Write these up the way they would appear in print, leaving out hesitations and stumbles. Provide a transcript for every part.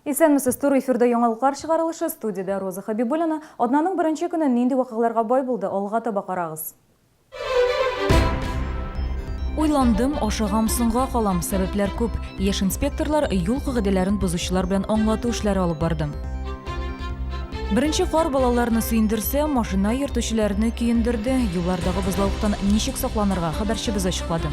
Исәнмесез, туры эфирда яңалыклар чыгарылышы, студиядә Роза Хәбибуллина. Атнаның беренче көне нинди вакыйгаларга бай булды, алга таба карагыз. Уйландым, ашыгам, соңга калам. Сәбәпләр күп. Яшь инспекторлар юл кагыйдәләрен бозучылар белән аңлату эшләре алып барды. Беренче кар балаларны сөендерсә, машина йөртүчеләрне көендерде. Юллардагы бозлавыктан ничек сакланырга, хәбәрчебез ачыклады.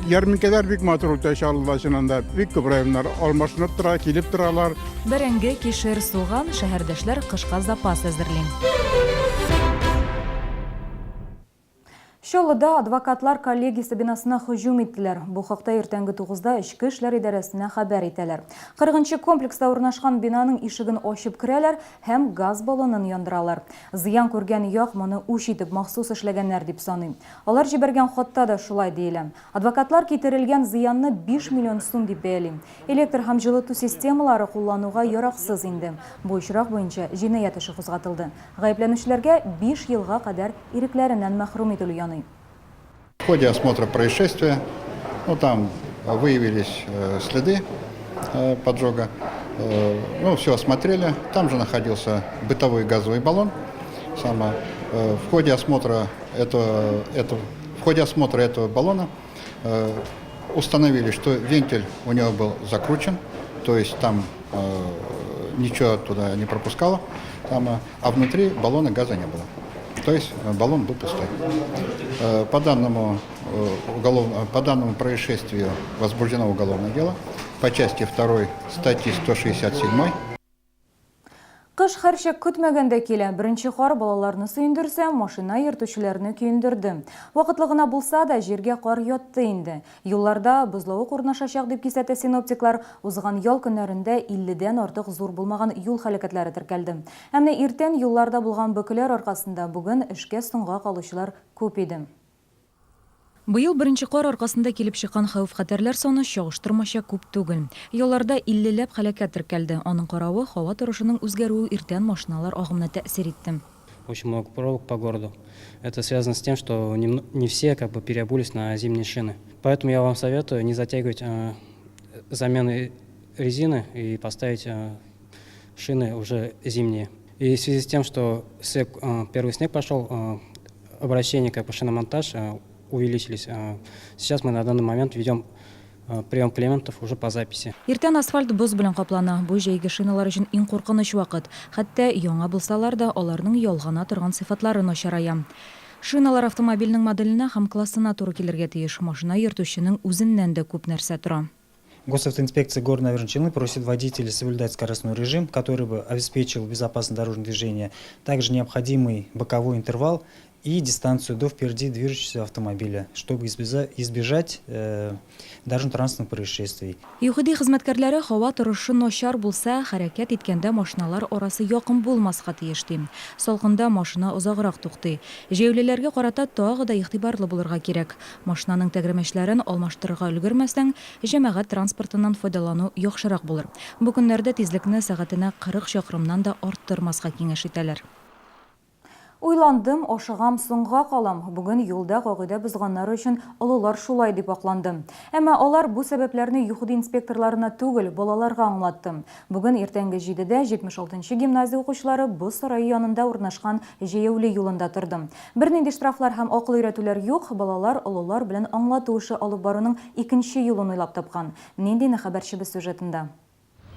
Ярминкәләр бик матур үтә Чаллыда чыннан да. Бик күп районнар алмашынып тора, килеп торалар. Бәрәңге, кишер, суган, шәһәрдәшләр кышка запас әзерли. Чаллыда адвокатлар коллегиясе бинасына һөҗүм иттеләр. Бу хакта иртәнге тугызда Эчке эшләр идарәсенә хәбәр итәләр. Кырыгынчы комплекста урнашкан бинаның ишеген ачып керәләр һәм газ баллонын яндыралар. Зыян күргән як моны үч итеп махсус эшләгәннәр дип саный. Алар җибәргән хатта да шулай диелә. Адвокатлар китерелгән зыянны 5 миллион сум дип бәяли. Электр һәм җылыту системалары куллануга яраксыз инде. Бу очрак буенча җинаять эше кузгатылды. Гаепләнүчеләргә биш елга кадәр ирекләреннән мәхрүм ителү яный. В ходе осмотра происшествия, ну там выявились следы поджога, ну все осмотрели, там же находился бытовой газовый баллон, сама. В ходе осмотра этого, этого, в ходе осмотра этого баллона установили, что вентиль у него был закручен, то есть там ничего туда не пропускало, там, а внутри баллона газа не было. То есть баллон был пустой. По данному, уголов... по данному происшествию возбуждено уголовное дело по части 2 статьи 167. Кыш һәрчак көтмәгәндә килә. Беренче кар балаларны сөендерсә, машина йөртүчеләрне көендерде. Вакытлы гына булса да, җиргә кар ятты инде. Юлларда бозлавык урнашачак, дип кисәтә синоптиклар. Узган ял көннәрендә 50 дән артык зур булмаган юл һәлакәтләре теркәлде. Ә менә иртән юлларда булган бөкеләр аркасында бүген эшкә соңга калучылар күп иде. Быел беренче кар аркасында килеп чыккан хәвеф-хәтәрләр саны чагыштырмача күп түгел. Ялларда иллеләп һәлакәт теркәлде. Аның каравы, һава торышының үзгәрүе иртән машиналар агымына тәэсир итте. Очень много пробок по городу. Это связано с тем, что не все как бы переобулись на зимние шины. Поэтому я вам советую не затягивать замены резины и поставить шины уже зимние. И в связи с тем, что первый снег пошел, обращения как бы шиномонтаж увеличились. Сейчас мы на данный момент ведем прием клиентов уже по записи. Иртән асфальт боз белән каплана. Бу җәйге шиналар өчен иң куркыныч вакыт. Хәтта яңа булсалар да, аларның ялгана торган сыйфатлары начарая. Шиналар автомобильнең моделенә һәм классына туры килергә тиеш. Машина йөртүченең үзеннән дә күп нәрсә тора. Госавтоинспекция города Набережные Челны просит водителей соблюдать скоростной режим, который бы обеспечил безопасное дорожное движение, также необходимый боковой интервал и дистанцию до впереди движущегося автомобиля, чтобы избежать дорожно-транспортных происшествий. ЮХИДИ хезмәткәрләре һава торышы начар булса, хәрәкәт иткәндә машиналар арасы якын булмаска тиеш, ди. Салкында машина озаграк туктый. Җәяүлеләргә карата тагы да игътибарлы булырга кирәк. Машинаның тәгәрмәчләрен алмаштырырга өлгермәсәң, җәмәгать транспортыннан файдалану яхшырак булыр. Бу көннәрдә тизлекне сәгатенә 40 чакрымнан да арттырмаска киңәш итәләр. Уйландым, ашыгам, соңга калам. Бүген юлда кагыйдә бозганнар өчен олылар шулай дип акланды. Әмма алар бу сәбәпләрне ЮХИДИ инспекторларына түгел, балаларга аңлатты. Бүген иртәнге җидедә 76 нчы гимназия укучылары боз сарае янында урнашкан җәяүле юлында торды. Бернинди штрафлар һәм акыл өйрәтүләр юк, балалар олылар белән аңлату эше алып баруның икенче юлын уйлап тапкан. Ниндине хәбәрчебез сюжетында.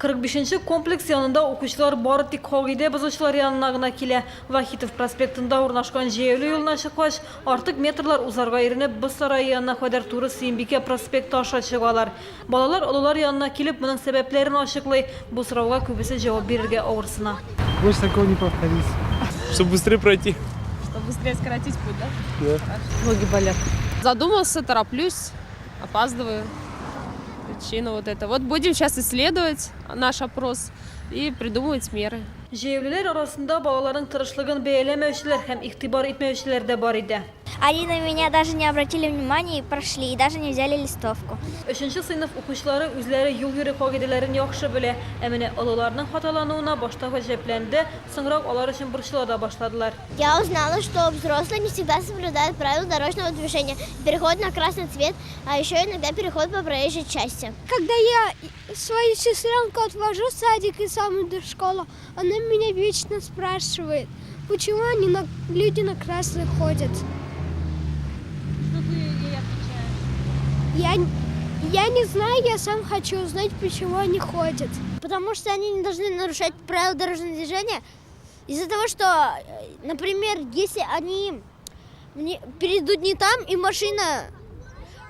45 нче комплекс янында укучылар бары тик кагыйдә бозучылар янына гына килә. Вахитов проспектында урнашкан җәяүле юлына чыккач, артык метрлар узарга иренеп, боз сарае янына кадәр туры Сөембикә проспекты аша чыгалар. Балалар олылар янына килеп, моның сәбәпләрен ачыклый. Бу сорауга күбесе җавап бирергә авырсына. Больше такого не повторится. Чтобы быстрее пройти. Чтобы быстрее скоротить путь, да? Да. Ноги болят. Задумался, тороплюсь, опаздываю. Причина вот это. Вот будем сейчас исследовать наш опрос и придумывать меры. Җәяүлеләр арасында балаларның тырышлыгын бәяләмәүчеләр һәм игътибар итмәүчеләр дә бар иде. Они на меня даже не обратили внимания и прошли, и даже не взяли листовку. Өченче сыйныф укучылары үзләре юл йөрү кагыйдәләрен яхшы белә. Ә менә олыларның хаталануына башта гаҗәпләнде, соңрак алар өчен борчыла да башладылар. Я узнала, что взрослые не всегда соблюдают правила дорожного движения, переходят на красный цвет, а еще иногда переходят по проезжей части. Когда я свою сестренку отвожу в садик и сам иду в школу, она меня вечно спрашивает, почему они на, люди на красный ходят. Что ты ей отвечаешь? Я не знаю, я сам хочу узнать, почему они ходят. Потому что они не должны нарушать правила дорожного движения. Из-за того, что, например, если они перейдут не там, и машина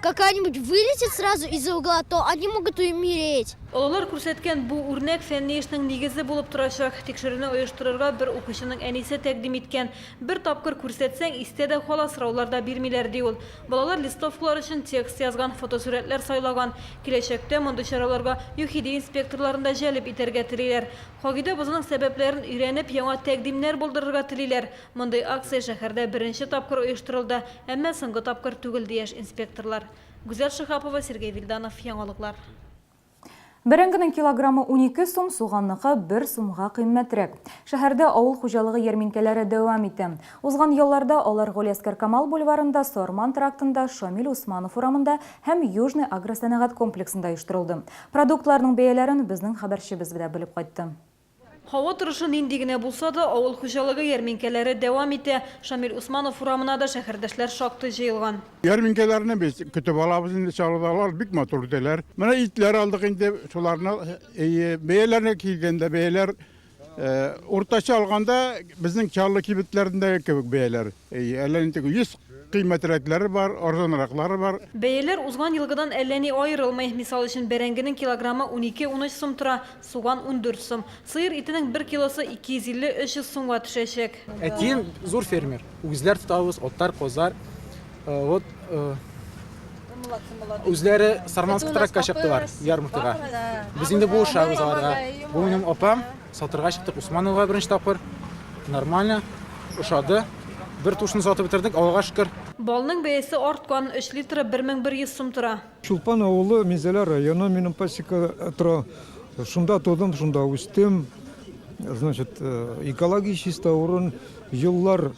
какая-нибудь вылетит сразу из-за угла, то они могут умереть. Олылар күрсәткән бу үрнәк фәнни эшнең нигезе булып торачак. Тикшерүне оештырырга бер укучының әнисе тәкъдим иткән. Бер тапкыр күрсәтсәң, истә дә кала, сораулар да бирмиләр, ди ул. Балалар листовкалар өчен текст язган, фотосурәтләр сайлаган. Киләчәктә мондый чараларга ЮХИДИ инспекторларын да җәлеп итәргә телиләр. Кагыйдә бозуның сәбәпләрен өйрәнеп, яңа тәкъдимнәр булдырырга телиләр. Мондый акция шәһәрдә беренче тапкыр оештырылды, әмма соңгы тапкыр түгел, ди яшь инспекторлар. Гүзәл Шиһапова, Сергей Вильданов, Яңалыклар. Бәрәңгенең килограммы 12 сум, суганныкы 1 сумга кыйммәтрәк. Шәһәрдә авыл хуҗалыгы ярминкәләре дәвам итә. Узган елларда алар Галиәсгар Камал бульварында, Сарман трактында, Шамил Усманов урамында һәм Южный агросәнәгать комплексында оештырылды. Продуктларның бәяләрен безнең хәбәрчебез дә белеп кайтты. Һава торышы нинди генә булса да, авыл хуҗалыгы ярминкәләре дәвам итә. Шамил Усманов урамына да шәһәрдәшләр шактый җыелган. Ярминкәләрне без көтеп алабыз инде, Чаллыда алар бик матур үтәләр. Менә итләр алдык инде, шуларны бәяләрне килгәндә бәяләр уртача алганда безнең Чаллы кибетләрендәге кебек бәяләр. Әллә нинди 100 кыйммәтрәкләре бар, арзанраклары бар. Бәяләр узган елгыдан әллә ни аерылмый. Мисал өчен, бәрәңгенең килограммы 12-13 сум тора, суган 14 сум. Сыер итенең бер килосы 250-300 сумга төшәчәк. Әтием зур фермер. Үгезләр тотабыз, атлар, казлар. Вот үзләре Сарманский трактка чыктылар ярмаркага. Без инде булышабыз аларга. Бу минем апам, сатырга чыктык Усмановага беренче тапкыр. Нормально, ошады. Бер тушны сатып бетердек, Аллага шөкер. Балның бәясе арткан, 3 литры 1100 сум тора. Чулпан авылы, Минзәлә районы, минем пасека тора. Шунда тудым, шунда үстем. Значит, экология чиста урын, юллар,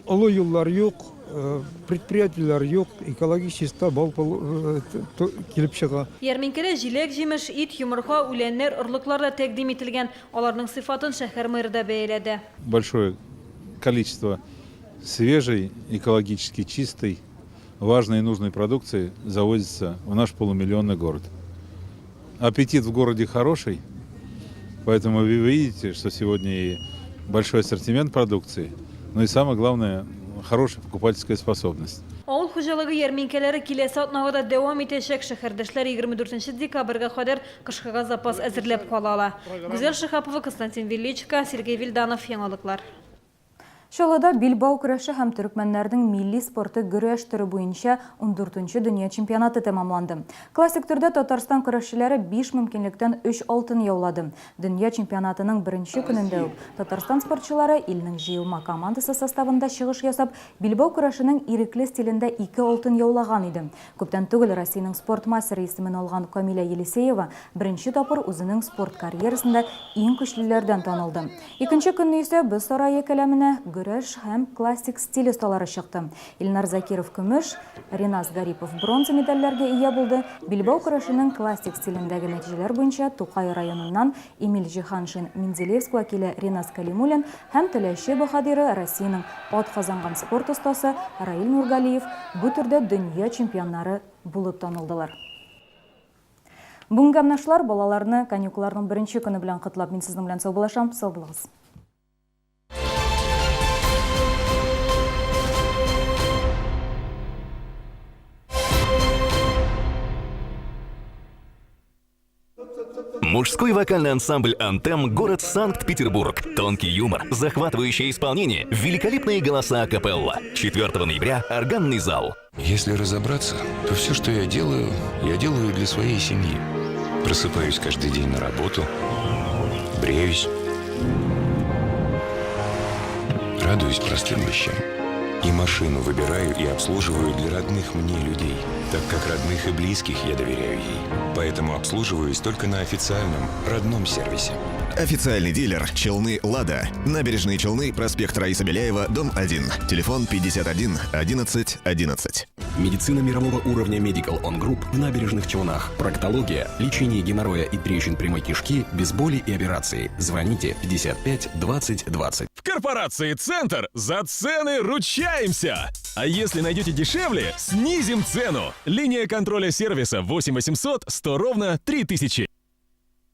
олы юллар юк, предприятиеләр юк, экология чиста, бал килеп чыга. Ярминкәдә җиләк-җимеш, ит, йомырка, үләннәр, орлыклар да тәкъдим ителгән. Аларның сыйфатын шәһәр мэры да бәяләде. Большое количество свежей, экологически чистой, важной и нужной продукции завозится в наш полумиллионный город. Аппетит в городе хороший, поэтому вы видите, что сегодня и большой ассортимент продукции, но и самое главное, хорошая покупательская способность. Авыл хуҗалыгы ярминкәләре киләсе атнага да дәвам итәчәк. Шәһәрдәшләр 24 декабрьгә кадәр кышкыга запас әзерләп кала ала. Гүзәл Шиһапова, Константин Величко, Сергей Вильданов, Яңалыклар. Чаллыда билбау көрәше һәм төркмәннәрнең милли спорты көрәш төре буенча 14нче дөнья чемпионаты тәмамланды. Классик төрдә Татарстан көрәшчеләре 5 мөмкинлектән 3 алтын яулады. Дөнья чемпионатының беренче көнендә үк Татарстан спортчылары илнең җыелма командасы составында чыгыш ясап, билбау көрәшенең ирекле стилендә 2 алтын яулаган иде. Күптән түгел Россиянең спорт мастеры исемен алган Камилә Елисеева беренче тапкыр үзенең спорт карьерасында иң көчлеләрдән танылды. Икенче көнне исә боз сарае келәменә көрәш һәм классик стиль осталары чыкты. Илнар Закиров көмеш, Ринас Гарипов бронза медальләргә ия булды. Билбау көрәшенең классик стилендәге нәтиҗәләр буенча Тукай районыннан Эмиль Җиһаншин, Менделеевск вәкиле Ринас Калимуллин һәм Теләче баһадиры Россиянең ат казанган спорт остасы Раил Нургалиев бу төрдә дөнья чемпионнары булып танылдылар. Бүгенге менә шулар, балаларны каникулларның беренче көне белән котлап, мин сезнең белән саубуллашам. Сау булыгыз. Мужской вокальный ансамбль «Антем», город Санкт-Петербург. Тонкий юмор, захватывающее исполнение, великолепные голоса акапелла. 4 ноября органный зал. Если разобраться, то все, что я делаю для своей семьи. Просыпаюсь каждый день на работу, бреюсь, Радуюсь простым вещам. И машину выбираю и обслуживаю для родных мне людей, так как родных и близких я доверяю ей. Поэтому обслуживаюсь только на официальном, родном сервисе. Официальный дилер «Челны Лада». Набережные Челны, проспект Раиса Беляева, дом 1. Телефон 51 11 11. Медицина мирового уровня Medical On Group в Набережных Челнах. Проктология, лечение геморроя и трещин прямой кишки без боли и операции. Звоните 55 20 20. В корпорации «Центр» за цены ручаемся! А если найдете дешевле, снизим цену. Линия контроля сервиса 8 800 100 ровно 3000.